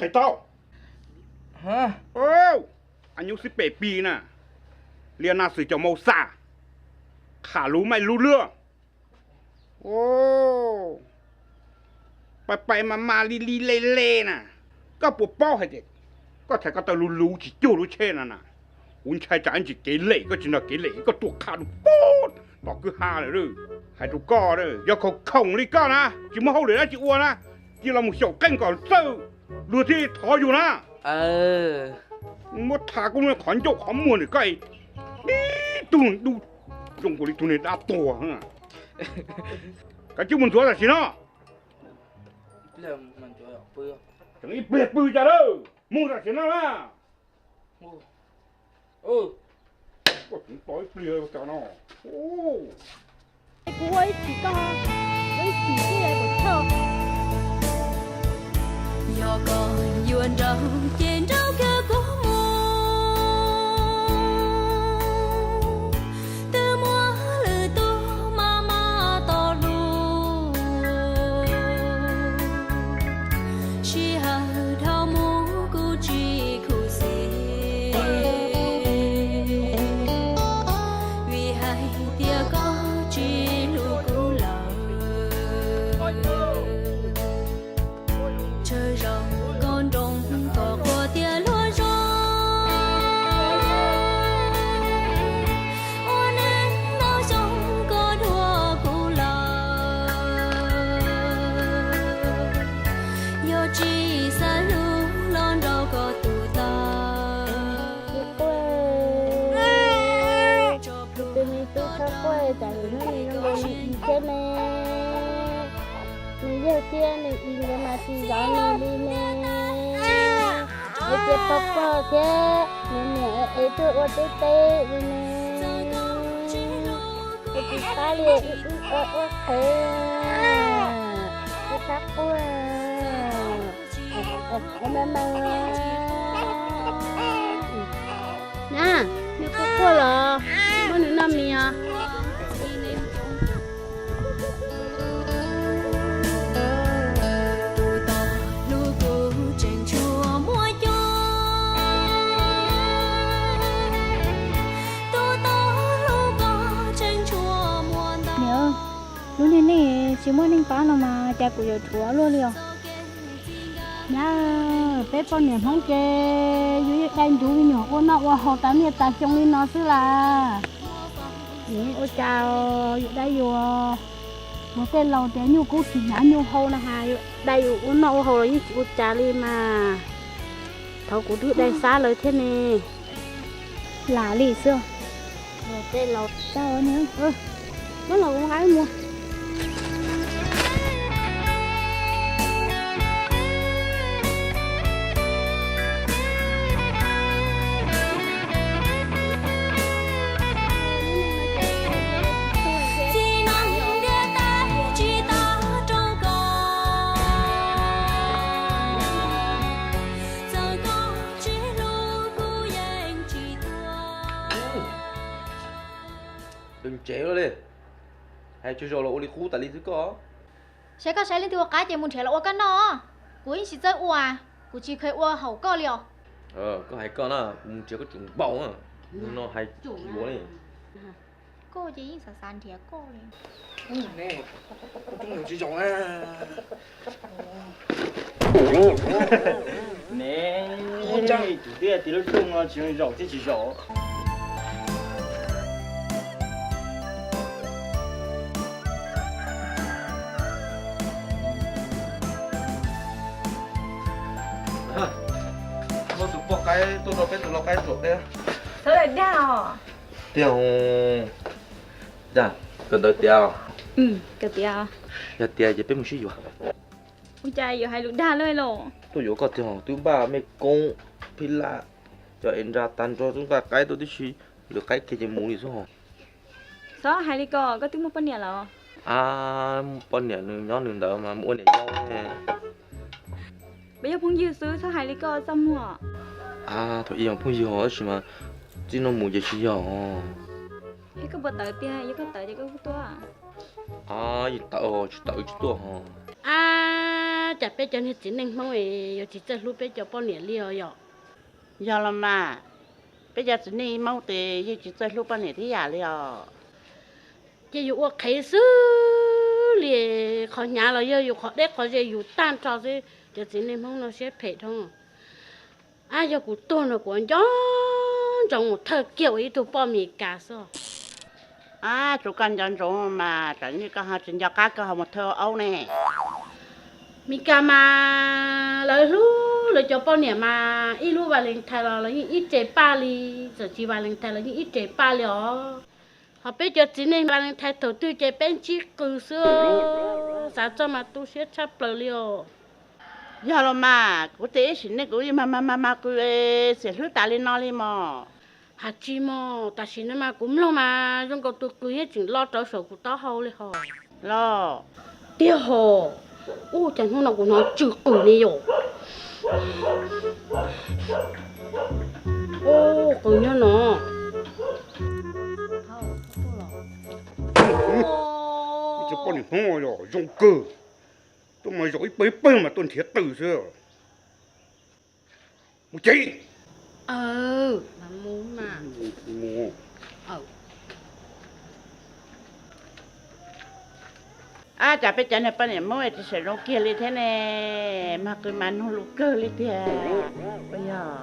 Qe tau. Nyuj xib pem pig na, liab nab xwm cov mau xas, qham lub maij lub luag. Pais pais mas mas li li le le na. Koj puas paub hais tias koj txhais koj taw lug lug tsis cuag lub tsheb no na? Kuv ntshai tsam ntsis kev lem koj tsis nrog kev lem koj tuaj qha rau pem tom kwj ha lawm. Hais rau koj, yog khoom khoom li koj na tsis muaj hauj lwm dab tsi ua na, cia los mus xyaum qeej kom txawj luag thiaj thov yus na. Muab tha koj qhov ncauj qhov muag ntawm koj, ib tug dub zoo nkaus li tus niag dab tuag. Kav tsij mus ntxuav tam sim no. Tseem ib pliag pw cas lawm, mus tam sim no na. Koj tseem tos ib pliag cas no. Kuv ua ib chim koj, ua ib chim xwb puas chawj. Yog koj yuav nrauj ces nrauj kiag kuv mus, twb muaj lwm tus maj maj tos lus. Sij hawm dhau mus kuv tsis khuv xim, vim hais tias koj tsis hlub kuv lawm. Tsawg zaus koj nroo koj quaj tias luag zoo, ua neej noj xyoo koj dhuav kuv lawm. Yog tsis xav hlub los nrauj koj tus taw. Tus me tub txhob quaj, tsam lwm hnub nws zoo nkaus nws i thiab ne. Nws yawg thiab nws i nkawd mas tsis zov nws li ne. Nws cia pog pog thiab nws niam ev tuaj ua teb teb li ne. Kuv tsis pab li, wb wb ua ua qhev, wb txhob quaj. Ua ma ma. Na, nws quaj quaj los muab nws noj mis os. Niam, lub niag neej tsis muaj neeg pab no mas cas kuv yuav dhuav luaj li os. Nyab, peb poj niam Hmoob ces yus yeej dai ncuv me nyuam ua noj ua haus tas niaj tas xyoo li no xwb las. Ua cas yus dai yus, luag tej laus tias nyuj kub tsis hnyav nyuj hau na has, yus dai yus ua noj ua haus los yeej tsis ua cas li mas. Thaum kuv twb dai xab lawm thiab ne. Lam li xwb. Tej laus tau, muab los kuv nqa mus. Ntsev li, hais tsaug zog los ua li qub tas li xwb koj. Saib koj saib leej twg ua qab ces mus nrhiav los ua koj noj. Kuv yeej tsis txawj ua, kuv tsis kheev ua haum koj li os. Koj hais koj na, kuv mus nrhiav koj tseem npaum no hais yuav li. Koj ces yeej xav xav nrhiav koj li. Tsis zaum na. Ne, tus twb tias lub rooj no tsis zaum thiab tsis zaum. Muab tus poj qaib tuaj rau peb tus lau qaib tuam peb. Txhob dag os. Tiag, kawm ntawv tiav. Kawm tiav. Yog tiav ces peb mus sib yuav. Ua cas yuav hais lus dag luaj los? Tuaj yuav koj tiag, twb npaj mej koob phij laj, cov es nra tag nrho, twb nqa qaib tuaj tib si, lwm qaib kiag ces mus li xwb ho. Txhob hais li ko, koj twb muaj poj niam lawm? A, muaj poj niam, nws nyob nws ntawd mas mus ua niam yau ne. Peb yog phooj ywg xwb, txhob hais li ko txaj muag. A, thaum ub yog phooj ywg tab sis mas txij no mus ces tsis yog. Es koj puas tawv tiag, yog koj tawv ces koj kuj tuaj. A, yeej tawv, tsis tawv tsis tuaj ho. A, Cas peb cov niag txiv neej Hmoob es yuav tsis txawj hlub peb cov poj niam li os yom? Yog los mas, peb cov txiv neej Hmoob tes yeej tsis txawj hlub poj niam tib yam li os. Ces yus ua qhev xwb li, qhov hnyav los yog yus qhov deb qhov ze yus tag nrho xwb, cov txiv neej Hmoob no siab phem dhau. Ab, yog kuv tuag no kuv nco ntsoov mus thawj kiag ua ib tug poj Mes Kas xwb. Ab, tsuav koj nco ntsoov mas tsam ntsis koj ho tsis nco qab koj ho mus thawj aub ne. Mes Kas mas lawv hlub lawv cov poj niam mas ib lub Valentine los lawv yeej ib re paj li, txawm tsis Valentine los yeej ib re paj li os. Ho peb cov txiv neej Valentine thaum twg ces peb ntsib qws xwb, xav txog mas tu siab tshaj plaws li os. Yog los mas, kuv tias ib sim neej kuv yeej mag mag mag mag qws, xiam hlwb tas li no li mos. Hais tsis mos, tam sim no mas kuv mloog mas zoo nkaus tus qws yeej tseem lo rau saum kuv taub hau li hos. Los, tiag hos. Ub, cas hnub no kuv hnov tsw qws li yom. Ub, qws nyob no. Cov poj niam Hmoob yog zoo kawg, tuaj mas zaum ib pawg ib pawg mas tuaj nrhiav qws xwb. Mus ces. Ab, cas peb cov niag poj niam Hmoob tsis xav zoo kiag li thiab ne, mag qws mas nug lus kawg li tiag. Yog.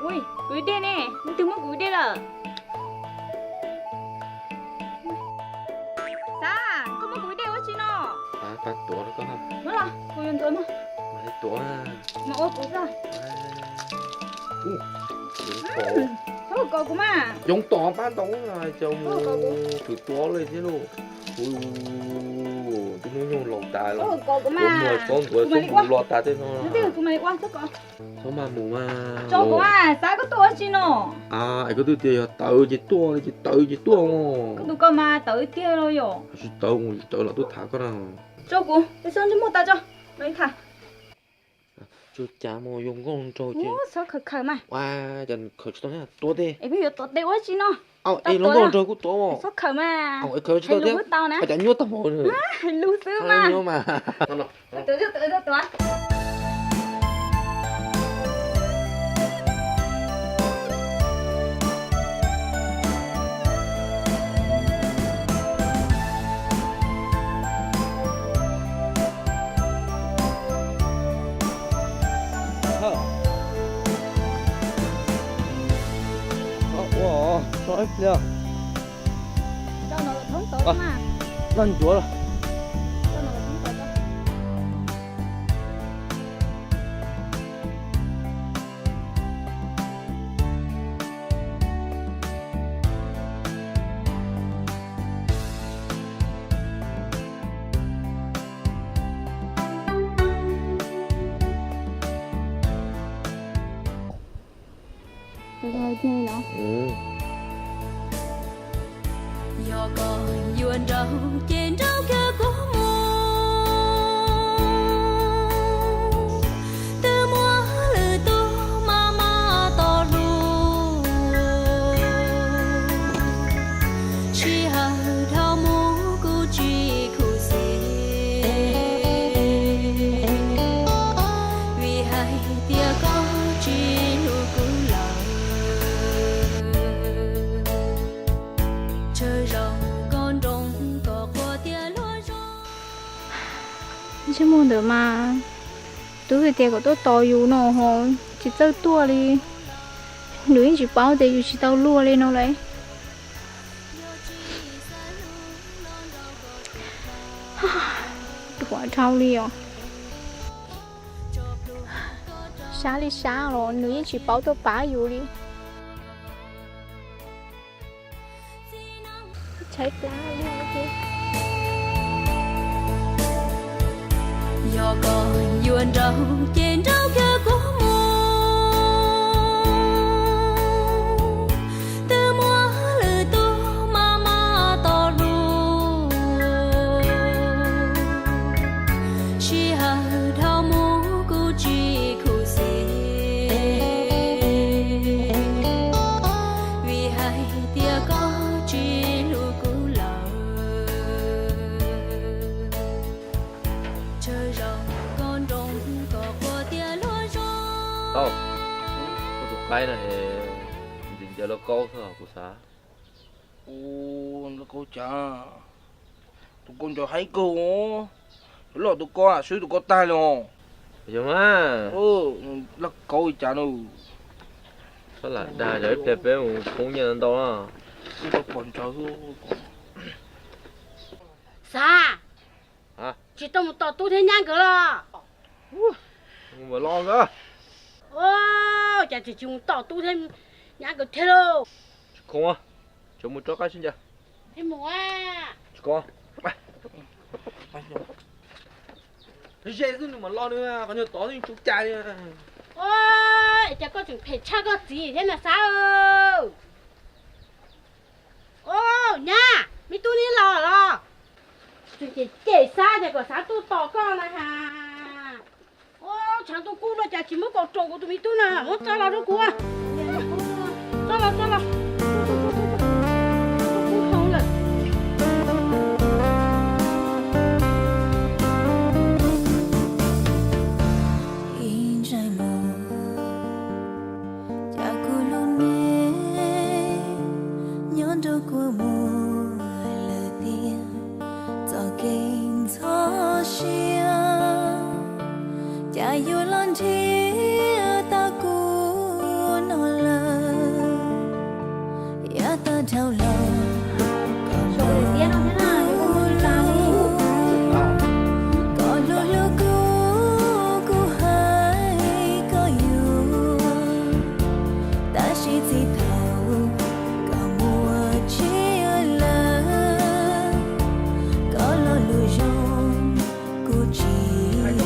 Ui, kuv ib dej ne, leej twg muab kuv ib dej lawm? Xav, koj muab kuv ib dej ua tsi no? Pab tuav rau koj. Muab los, kuv yuav ntuav no. Mas tuav. Mas ua kuv koj. Txhob kom kuv mas. Yoov tom pab ntau, cas mus tshwm tuav li thiab lauj. Ub, twb hnub nyoog laus tas los, kuv muag tsob ntuav tsob npum los tas tej no. Txhob maj mus mas. Xav koj tuaj ua tsi no? Es koj twb tias yog tawv ces tuaj li, ces tawv ces tuaj. Koj tus koj mas tawv tiag los yom? Tsis tawv, tsis tawv los tuaj tham koj na. Tso kuv, tso ntsej muag tas tso, los ib tham. Tsuas cas mus yog nkauj nraug ces. Txhob khaws khaws mas. Ua cas khaws tsis tau thiab, tuav tej. Es peb yuav tuav tej ua tsi no? Es los nkauj nraug kuj tuav. Txhob khaws mas. Es khaws tsis tau thiab, cas nyuaj tag npaum. Hais lus xwb mas. Ua, tso ib pliag. Noj ncuav lawm. Yog koj yuav nrauj ces nrauj kiag kuv mus, twb muaj lwm tus maj maj tos hlub, sij hawm dhau mus kuv tsis khuv xim, vim hais tias koj tsis hlub kuv lawm. Tsawg zaus koj nroo koj quaj tias luag zoo. Ntsej muag ntawd mas, tub hais tias kom tuaj tos yus no ho tsis txawj tuaj li. Nws yeej tsis paub tias yus tsis tau luag li no lauj. Ruam dhau li os. Sab li sab los nws yeej tsis paub tuaj pab yus li. Tshaib plab li thiab. Yog koj yuav nrauj ces nrauj kiag kuv mus, twb muaj lwm tus maj maj tos hlub, sij hawm dhau mus kuv tsis khuv xim. Tau, koj tus qaib no es ntxim ncaws lauj kaub xwb os kuv xav. Ua lauj kaub cas, tus koj ncaws haib kawg, loj tus koj swb tus koj tag li os. Yog mas, lauj kaub cas no. Txhob lam dag, yog ib pliag peb mus poob nyiaj ntau na. Xav, tsis tau mus tos tub thiab nyab nkawd los? Mus los nkawd. Cas tsis mus tos tub thiab nyab nkawd thiab lauj? Tsis khoom, tsuas mus rov qab sib ncaws. Thiab mus. Tsis khoom. Ze xwb nws mam los nws, qhov nyuag tod nws tsuv cas li. Cas koj tseem phem tshaj koj txiv thiab na Xav. Nyab, me tub neb los los? Tseem cem cem Xav ces kom Xav tuaj tos koj na has. Tshav ntuj kub no cas tsis muab kaus roos kuv tus me tub na, muab tso los rau kuv. Tso los, tso los. Kub heev lawm. Ib ntsais muag, cas kuv lub neej nyob nrog kua muag lawm tiag. Txoj kev ntxhov siab, cas yuav los nrhiav tau kuv no lawm. Yav tag dhau los, koj mus ua lus, koj hlub hlub kuv, kuv hais koj yuav. Tab sis txij thaum koj muaj tsis lawm, koj lo lus zoo kuv tsis,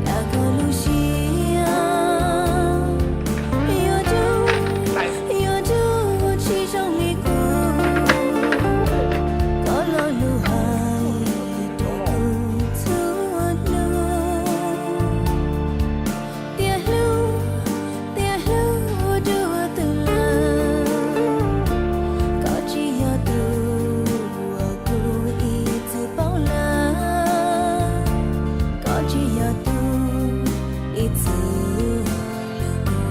cas koj lub siab yuav tsum, yuav tsum tsis zoo li kuv. Koj lo lus hais rau kuv txhua hnub, tias hlub, tias hlub dua twg lawm. Koj tsis yog tus uas kuv ib txwm paub lawm, koj tsis yog tus ib txwm hlub kuv.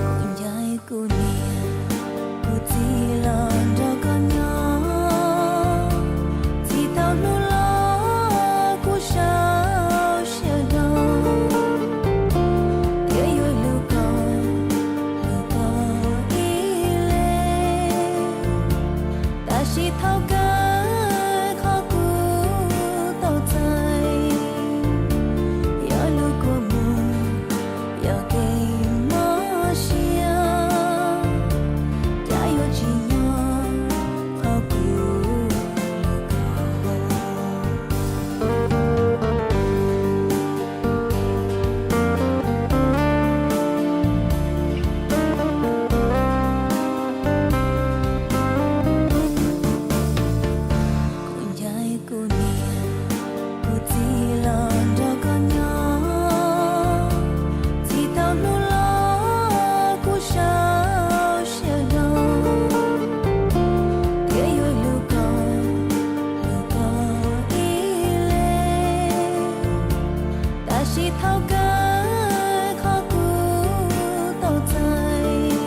Kuv ncaim kuv niam, kuv txiv los nrog koj nyob, txij thaum hnub los kuv sau siab hlo, thiab yuav hlub koj, hlub koj ib leeg. Tab sis thaum kawg qhov kuv tau txais, yog lub kua muag, yog kev mob siab, cas yuav tsis nyob qhov kuv hlub koj. Kuv ncaim kuv niam, kuv txiv los nrog koj nyob, txij thaum hnub los kuv sau siab hlo, thiab yuav hlub koj, hlub koj ib leeg. Tab sis thaum kawg qhov kuv tau txais,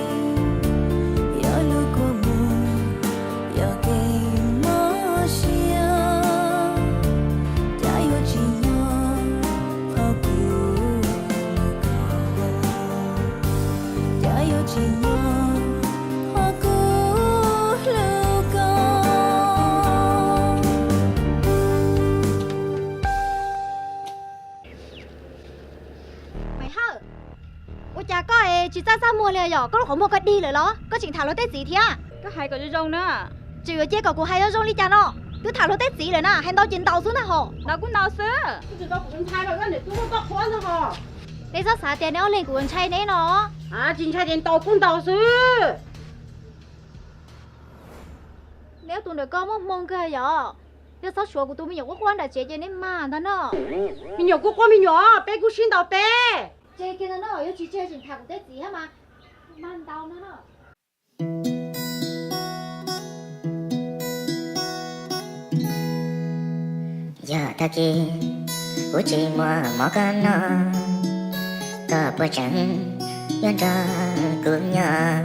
yog lub kua muag, yog kev mob siab, cas yuav tsis nyob qhov kuv hlub koj, cas yuav tsis nyob qhov kuv hlub koj. Maiv Hawj, ua cas koj tsis txaj txaj muag li yom? Koj lub qhov muag koj dig lawm los? Koj tseem tham luag tej txiv thiab? Koj hais kom zoo zoo na. Tseem yuav cia kom kuv hais zoo zoo li cas no? Twb tham luag tej txiv lawm na, hais ntau ces ntaus xwb ntag hos. Ntaus kuj ntaus xwb. Kuv tsis tau kuv ntshai los koj niam tub muaj toj qhuab ntag hos. Neb txhob xav tias neb ob leeg kuv ntshai neb no. Tsis ntshai ces ntaus kuj ntaus xwb. Neb ob tug ntawm koj muaj hmoo kawg yom? Yog txhob suav kuv tus me nyuam quaj quaj nram tsev ces neb mag ntag no. Me nyuam quaj quaj me nyuam, peb kuj sib ntaus peb. Tseg kiag ntag no, yog tsis tseg tseem tham kuv tej txiv thiab mas. Mag ntau ntag no. Yog tag kis kuv tsis muaj mov koj noj, koj puas tseem yuav nrog kuv nyob?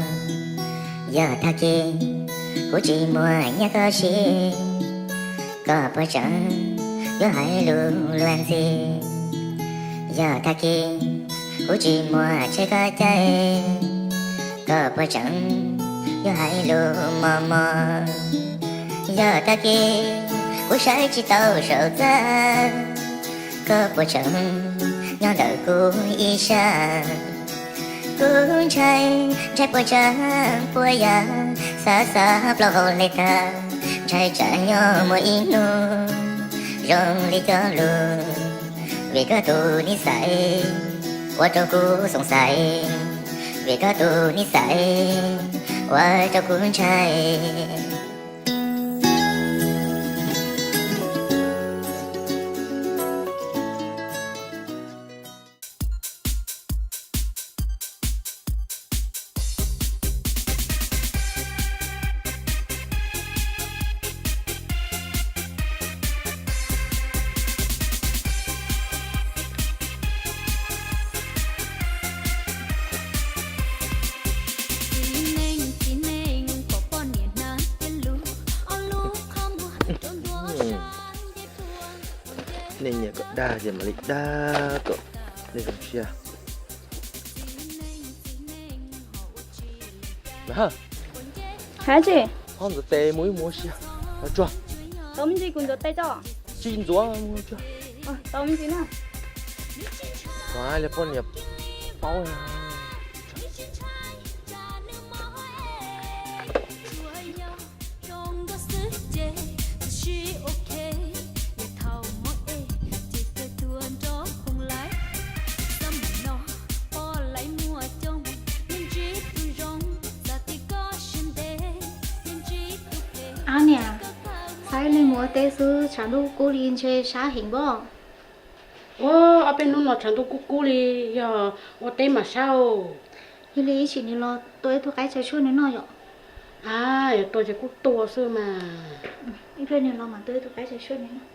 Yog tag kis kuv tsis muaj nyiaj koj siv, koj puas tseem yuav hais lus luag ntxhi? Yog tag kis kuv tsis muaj tsheb koj caij, koj puas tseem yuav hais lus mos mos? Yog tag kis kuv saib tsis tau saum txaj, koj puas tseem nyob ntawm kuv ib sab? Kuv ntshai, ntshai puas tseem puas yam, xav xav plaub hau hle tag, ntshai tsam nyob muaj ib hnub zoo li cov lus. Vim koj tus nij xais ua rau kuv xoom xais, vim koj tus nij xais ua rau kuv ntshai. Nej nyiam kom dag ces mam li dag kom nej zoo siab. Hais tsis? Txhob ntxuav tes, mus ib mus ua si. Tau me ntsis kuv ntxuav tes tso. Tsis ntxuav, mus tso. Tau me ntsis na. Mas li poj niam paub. Ab niam, saib leej muam ua teb xwb tshav ntuj kub li ntshe sab heev pob. Ua, ob peb hnub no tshav ntuj kub kub li, yog ua teb mas sab. Yog li ib tsam nws los tua ib tug qaib tsaus tshuaj nws noj yom. A, yog tua ces kuj tua xwb mas. Ib pliag nws los mas tua ib tug qaib tsaus tshuaj nws noj.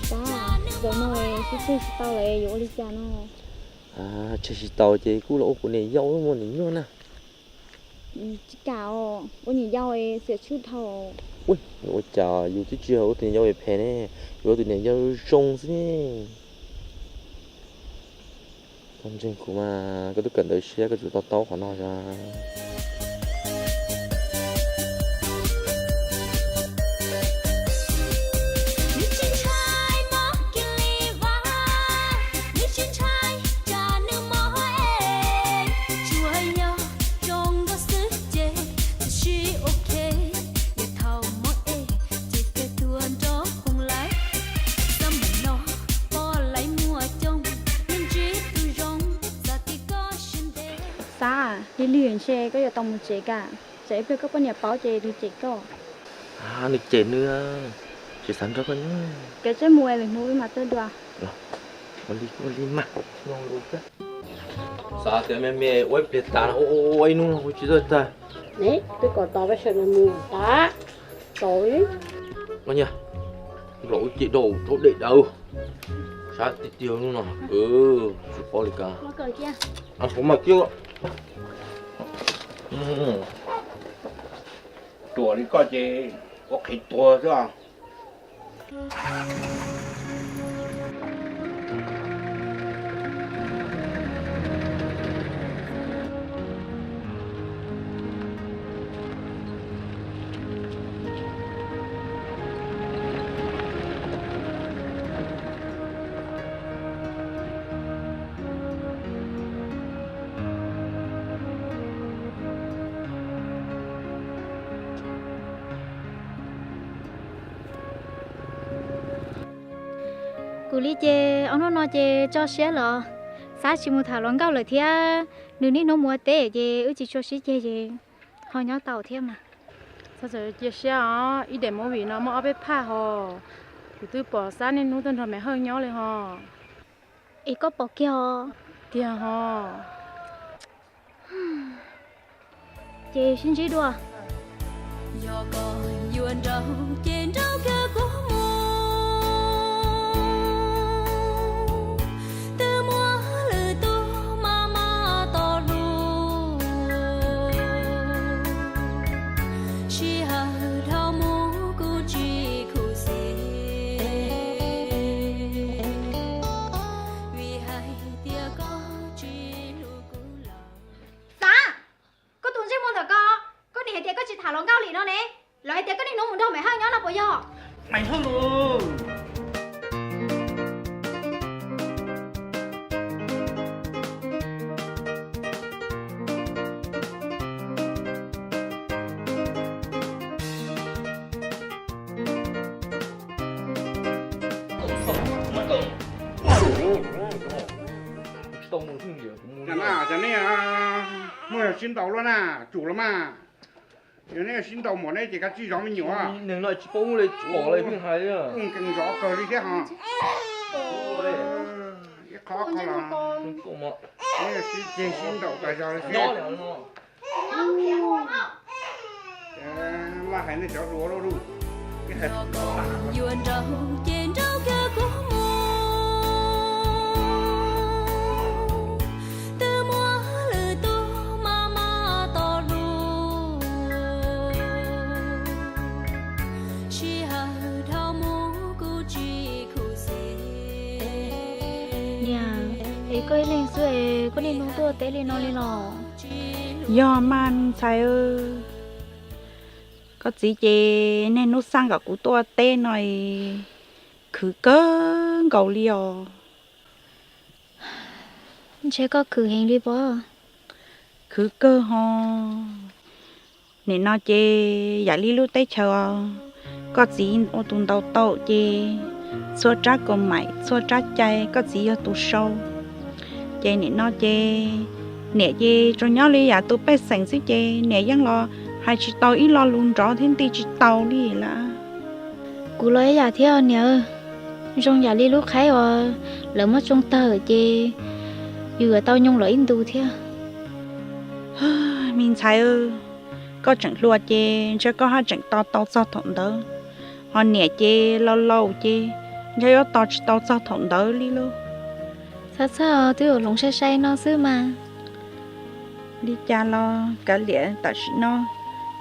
Xav, zaum no sib tseg tsis tau lawm yuav ua li cas no? Tseg tsis tau ces kuj los ua kuv niam yau muaj niam nyuaj na. Tsis kam os, ua niam yau xiam tshwj dhau. Ua, ua cas yus twb tsis yog ua tus niam yau phem ne, yus ua tus niam yau zoo xwb ne. Koj ntseeg kuv mas, koj twb kawm ntawv siab koj tsum to taub qhov no os. Xav, lig lig ntshe koj yuav tau mus tsev kam, tsam ib pliag koj poj niam paub ces nws cem koj. Nws cem nws, tsis xav nrog koj nyob. Kev tseb mus es lwm hnub wb mam tuaj dua. Ua li mas, xav tias me me ua ib pliag tas, ua ib hnub no kuv tsis tuaj tag. Twb kom tos peb sawv daws mus tas, tos li. Koj niag, nplaum ua cem rau rau dej daws, sab tiag tiag hnub no, tsis paub li cas. Kuv mas kiag, ruam li koj ces ua qhev tuag xwb os. Kuv li ces ob hnub no ces tso siab los, Xab tsis mus tham hluas nkauj lawm thiab, nws niaj hnub mus ua teb ces wb tsis tshua sib ceg ces ho nyob tau thiab mas. Txhob txawm cia siab os, ib daim movie no muaj ob peb phaj hos. Kuv twb pom Xab niaj hnub tuaj nrog Me Hawj nyob li hos. Es koj pom kiag os? Tiag hos. Ces sib ntsib dua. Yog koj yuav nraug ces nraug kawg kuv mus, twb muaj lwm tus mas mas tos lus, sij hawm dhau mus kuv tsis khuv xim, vim hais tias koj tsis hlub kuv lawm. Xav, koj tus ntsej muag ntawm koj, koj niam hais tias koj tsis tham hluas nkauj li no ne, los hais tias koj niaj hnub mus nrog Maiv Hawj nyob no puas yog? Maiv Hawj los Cov nej muaj sib ntaus luaj na, tsum los mas. Yog nej sib ntaus mum ne ces kav tsij zov me nyuam. Neeg no tsis paub li, tsis pom li, pheej hais li. Nkees zov kawg li thiab ho. Ib qho qho los sib ceg sib ntaus tas zog li thiab. Vaj hais nej cov hluas lauj. Yog koj yuav nraug ces nraug kiag kuv mus, twb muaj lwm tus mas mas tos lus, sij hawm dhau mus kuv tsis khuv xim. Niam, es koj ib leeg xwb es koj niaj hnub tuaj teb li no li los? Yog mas me ntxhais, koj txiv ces niaj hnub xaj kom kuv tuaj teb no es khwv kawg nkaus li os. Ntshe koj khwv heev li pob. Khwv kawg ho. Nim no ces yam li lub teb chaws os, koj txiv ua tus ntaus tau ces txhua tsab kaus maim txhua tsab cai koj txiv yog tus sau. Ces nim no ces niam ces tsuas nyob li yam tus pej xeem xwb ces niam yeej los hais tsis tau ib lo lus nrov thiab nti tsis tau li lawm. Kuv los ib yam thiab niam, zoo yam li lub qhaib uas lawv muab tsoo tawg ces yus yuav tau nyoo lawm ib ntus thiab. Me ntxhais, koj tseem hluas ces ntshe koj haj tseem tos tau txog thaum ntawd, ho niam ces laus laus ces ntshe yuav tos tsis tau txog thaum ntawd li lauj. Txhob txhawj, twb yuav hloov sai sai no xwb mas. Li cas los kav liam, tam sim no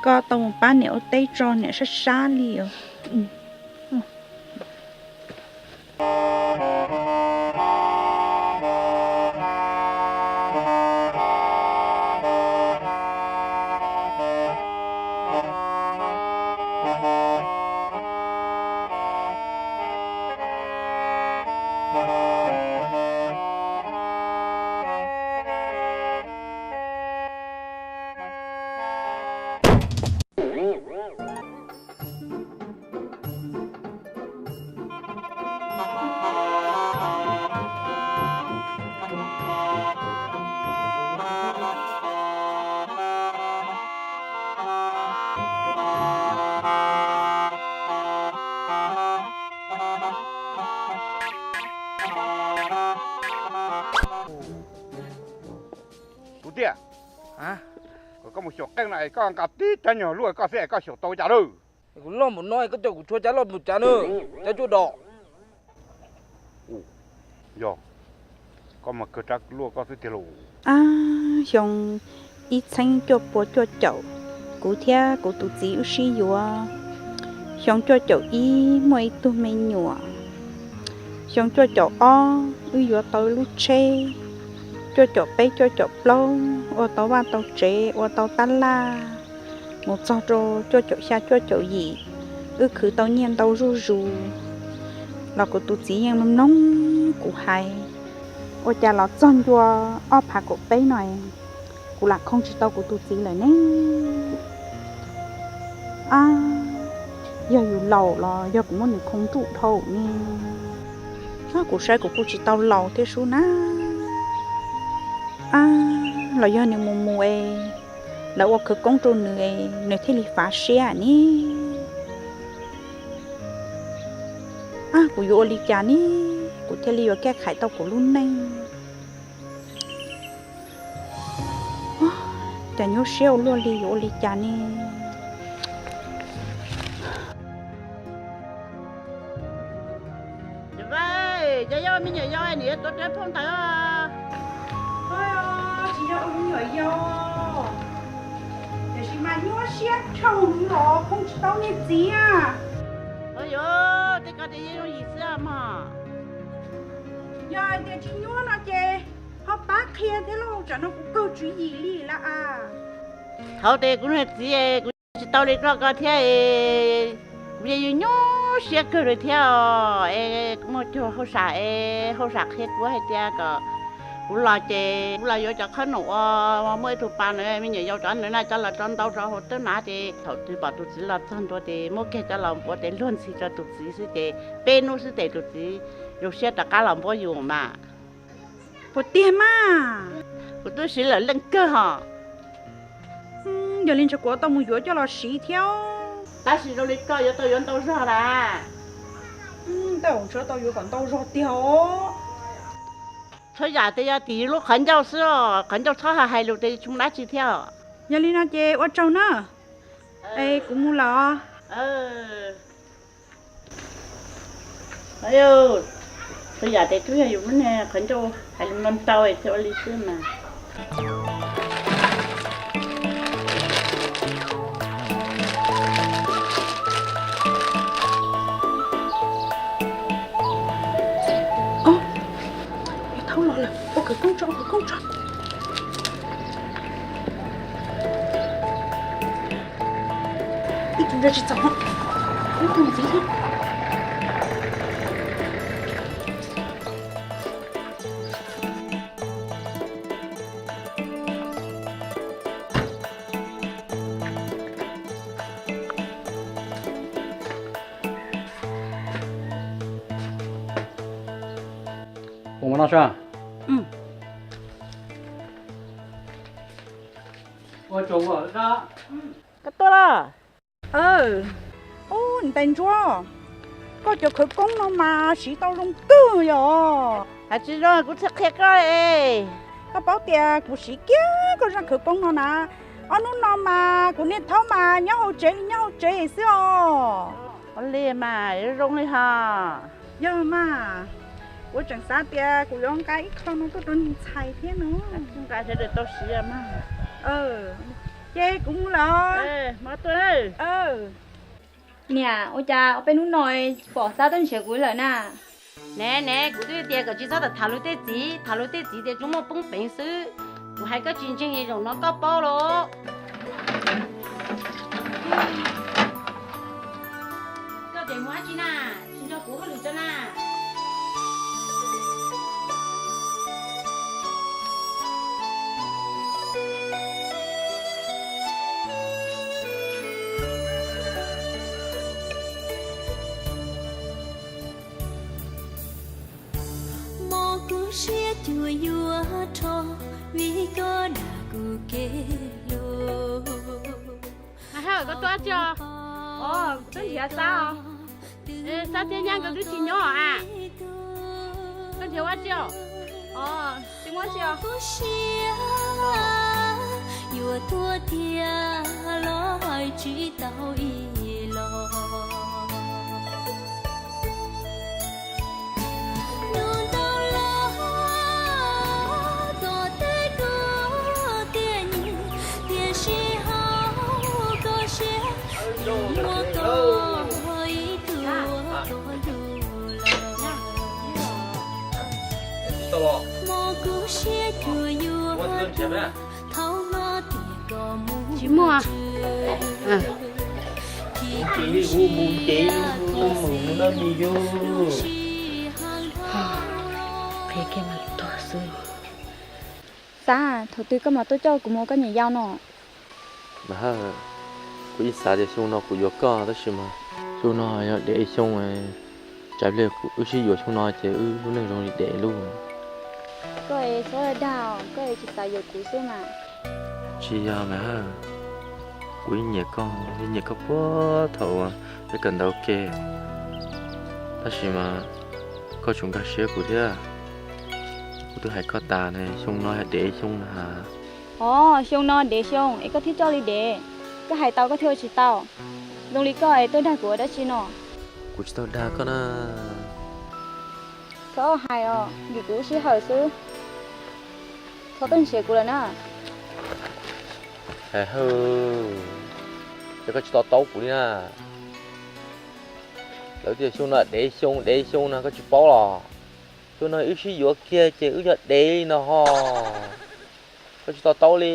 koj tau mus pab niam ua teb tso, niam sab sab li os. Kuv tiag, koj mus xyaum qeej no es koj nqa tib rab nyuag luaj koj xwb es koj xyaum tau cas lawm? Kuv loj npaum no koj coj kuv rhuav cas loj npaum cas na, cov cuaj dos. Yog, koj mas kawg rab luaj koj xwb tiag lauj. Ab, xyoo ib txheeb cuaj pua cuaj caum, kuv thiab kuv tus txiv wb sib yuav. Xyoo cuaj caum ib muaj ib tug me nyuam. Xyoo cuaj caum ob wb yuav tau ib lub tsheb. Cuaj caum peb cuaj caum plaub ua tau vaj tau tsev ua tau tab laj. Mus txog rau cuaj caum xya cuaj caum yim, wb khwv tau nyiaj ntau zuj zus, los kuv tus txiv yeej mloog mloog kuv hais. Ua cas los txog ncua ob phav kaum peb no, kuv lam khoo tsis tau kuv tus txiv lawm ne. Ab, yog yus laus los yog kuv muab nws khoo nruj dhau ne. Ab, kuv saib kuv kuj tsis tau laus thiab sub na. Ab, los yog nws mus mus es lawv ua khawv koob rau nws es nws thiaj li fav siab ne. Ab, kuv yuav ua li cas ne, kuv thiaj li yuav kaj khais tau kuv lub neej. Cas nyuaj siab ua luaj li, yuav ua li cas ne? Cov me nyuam yaus, nws yuav tuav rawv phau ntawv. Tsis yog ua me nyuam yaus, tiam sis mas nyuaj siab dhau los phooj tsis tau niag txiv. Yuav tej ko ces yeej yooj yim xwb mog. Yog hais tias tsis nyuaj no ces ho pab qhia thiab lauj, tsam no kuv kawg tswv yim li lawm as. Thaum ub ces kuv niag txiv kuv tsis tau li koj ko thiab, kuv yeej yog nyuaj siab kawg li thiab os. Es kuv muaj cuag hauj sam es hauj sam qhia kuv hais tias kom kuv los ces kuv los yuav cov qhob noom uas muaj ib tug pas na, me nyuam yaus cov ntawd na, coj los tso ntau rau hauv tawb hnav ces thaum twg pom tus txiv los txog ntua ces muab kiag coj los npuav ces luag ntxhi rau tus txiv xwb ces peb hnub xwb ces tus txiv zoo siab rov qab los npuab yus mas. Puas tiag mas? Kuv twb siv lawm leej kawg hos. Yog li ntawd kuv tau mus yuav coj los siv thiab. Tab sis zoo li koj yuav tau yuav ntau zog las. Tej zaum tau yuav kom ntau zog tiag os. Txhua yam ces yog tim lub qhov ncauj xwb os, qhov ncauj txhob hais lus ces tsis muaj dab tsi thiab. Yog li no ces ua tsaug na. Es kuv mus lawm. Txhua yam ces twb yog yus lub niag qhov ncauj hais lus no ntau thiaj ua li xwb mas. Thaub los lawm, ua khawv koob tso, ua khawv koob tso. Ib tug ntsej tsis txaus, ib tug ntxiv thiab. Ua no sab. Ua tsaug. Koj tuaj los? Niam tais Ntsuab, koj cov khawv koob no mas siv tau zoo kawg yom. Hais tsis zoo kuv tsis qhia koj. Koj paub tias kuv siv kiag koj zaj khawv koob no na. Ob hnub no mas kuv niag Thaub mas nyob hauv tsev li nyob hauv tsev xwb os. Ua li mas zoo li ho. Yog mas, kuv tseem xav tias kuv yuav nqa ib qho no tuaj rau niag ntxhais thiab no. Nqa sawv daws tau siv mas. Ces kuv mus lawm. Niam, ua cas ob peb hnub no pom Xab tuaj nrhiav kuv lawm na? Ne ne, kuv twb tias kom tsis txhob tham tham luag tej txiv, tham luag tej txiv tias tsuas muaj poob peev xwb. Kuv hais koj tsis ntseeg, zaum no koj paub los? Koj ces mus dab tsi na, tsis nrog kuv hauj lwm tso na. Mob kuv siab cuag yuav rho, vim koj dag kuv kev hlub. Mas Hawj, koj tuaj dab tsi os? Os, kuv tuaj nrhiav Xab os. Xab thiab Nyab nkawd twb tsis nyob a? Koj nrhiav ua dab tsi os? Os, tsis muaj dab tsi os. Kuv siab yuav tuag tiag los hais tsis tau ib los. Hnub ntau los tom tej kuv tiag nyiam, tiam sis hauv koj siab tsuas muaj koj ib tug tuaj lug los. Mob kuv siab cuag yuav tuag, thaum no tias koj mus tsis muaj. Tsis li kuv mus ces mus mus na me yus. Qhia kiag mas tuag xwb. Xab, thaum twg koj mam tuaj coj kuv mus ua koj niam yau no? Mas Hawj, kuv yeej xav tias xyoo no kuv yuav koj tab sis mas xyoo no yog dem xyoo, tsam pliag wb sib yuav xyoo no ces wb lub neej zoo li dem lub. Koj es txhob dag, koj es tsis xav yuav kuv xwb mas. Tsis yog mas Hawj, kuv yeej nyiam koj, yeej nyiam koj puag thaum peb kawm ntawv ua ke, tab sis mas koj tsuas nkag siab kuv thiab. Kuv twb hais koj tas ne, xyoo no yog dem xyoo na has. Os, xyoo no dev xyoo es koj thiaj coj li dev. Koj hais tau koj thiaj ua tsis tau. Zoo li koj es tuaj dag kuv ua dab tsi no? Kuv tsis tau dag koj na. Txhob hais os, vim kuv lub sij hawm xwb. Txhob tuaj nrhiav kuv lawm na. Hais hawm, es koj tsis to taub kuv li na. Lawv tias xyoo no dev xyoo dev xyoo no koj tsis paub los? Xyoo no wb sib yuav kiag ces wb yog dev li no ho. Koj tsis to taub li.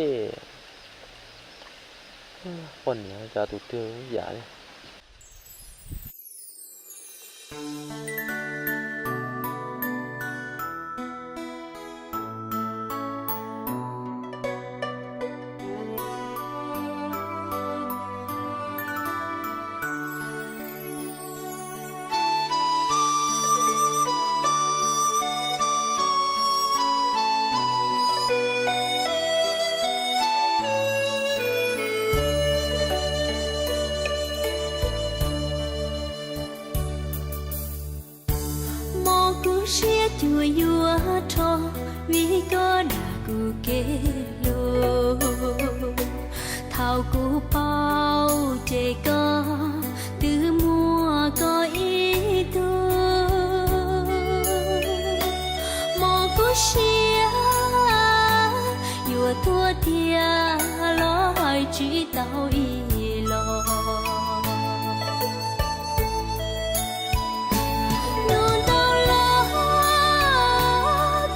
Poj niam cas tus twg yam li. Mob kuv siab cuag yuav rho, vim koj dag kuv kev hlub. Thaum kuv paub ces koj twb muaj koj ib tug. Mob kuv siab yuav tuag tiag los hais tsis tau ib los. Nus ntau los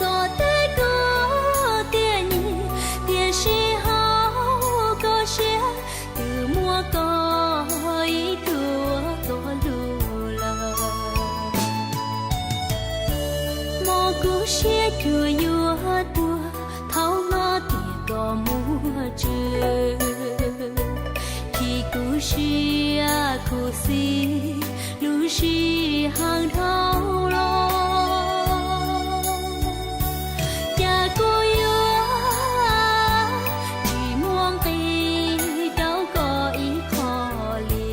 koj teb kuv tiag nyiam, tiam sis hauv koj siab twb muaj koj ib tug tuaj lug lawm. Mob kuv siab cuag yuav tuag, thaum no tias koj muaj tswv, khi kuv siab khuv xim lub sij hawm dhau los. Cas kuv yuav tsis muaj nqis rau koj ib qho li.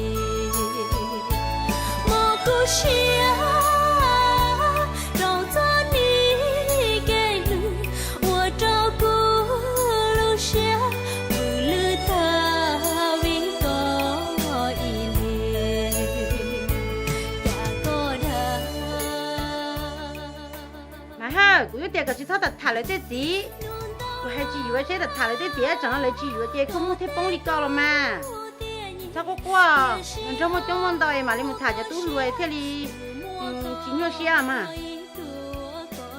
Mob kuv siab rau txoj niag kev hlub, ua rau kuv lub siab pw lwj tag vim koj ib leeg. Cas koj dag. Mas hawm, kuv yuav tias koj tsis txhob tham tham lawv tej txiv. Kuv hais tsis yuav seb tham tham lawv tej txiv, tsam no lawv tsis yuav ces koj muaj thiaj poob li ko los mas. Txhob quaj quaj, nrog muaj coob muaj ntau es mam li mus tham cov tub hluas thiaj li tsis nyuaj siab mas.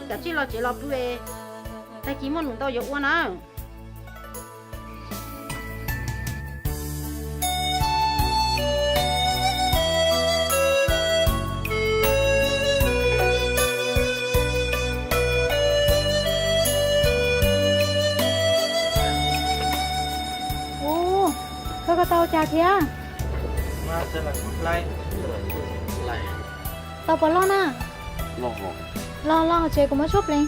Kav tsij los tsev los pw, tag kis muaj num ntau yuav ua na. Ub, koj, koj tau cas thiab? Tau puas loj na? Los, los tsev kuv muab tshuaj pleev.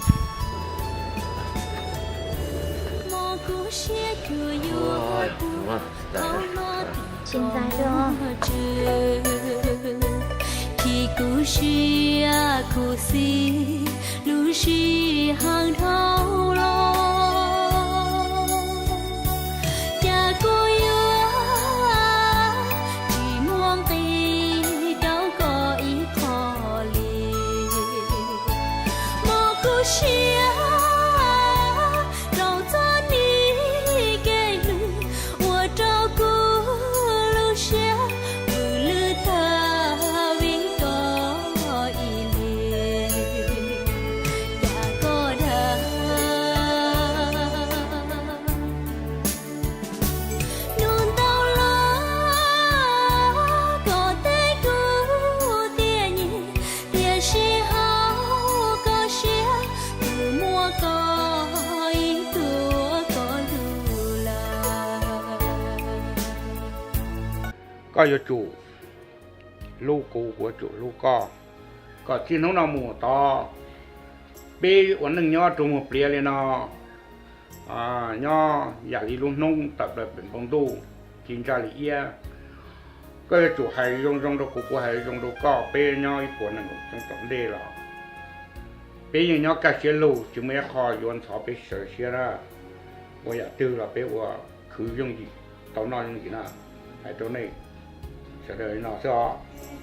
Tsis ntxaij li os. Khi kuv siab khuv xim lub sij hawm dhau los, cas kuv yuav tsis muaj nqis rau koj ib qho li. Mob kuv siab rau txoj niag kev hlub, ua rau kuv lub siab pw lwj tag vim koj ib leeg. Cas koj dag. Nus ntau los koj teb kuv tiag nyiam, tiam sis hauv koj siab twb muaj koj ib tug tuaj lug lawm. Koj yuav tsum hlub kuv, kuv yuav tsum hlub koj, kom txij hnub no mus tod peb ua neej nyob rau muag pliav li no, nyob yam li lub hnub tawm plaws pem npoo ntuj, ci ntsa li iab. Koj yuav tsum hais zoo zoo rau kuv, kuv hais zoo rau koj, peb nyob ib puas nees nkaum xyoo tom ntej los peb yeej nyob kaj siab lug, tsis muaj ib qho yuav ntxhov peb sawv siab na. ua yam twg los peb ua khwv yooj yim, tau noj yooj yim na. Hais rau nej sawv daws li no xwb os.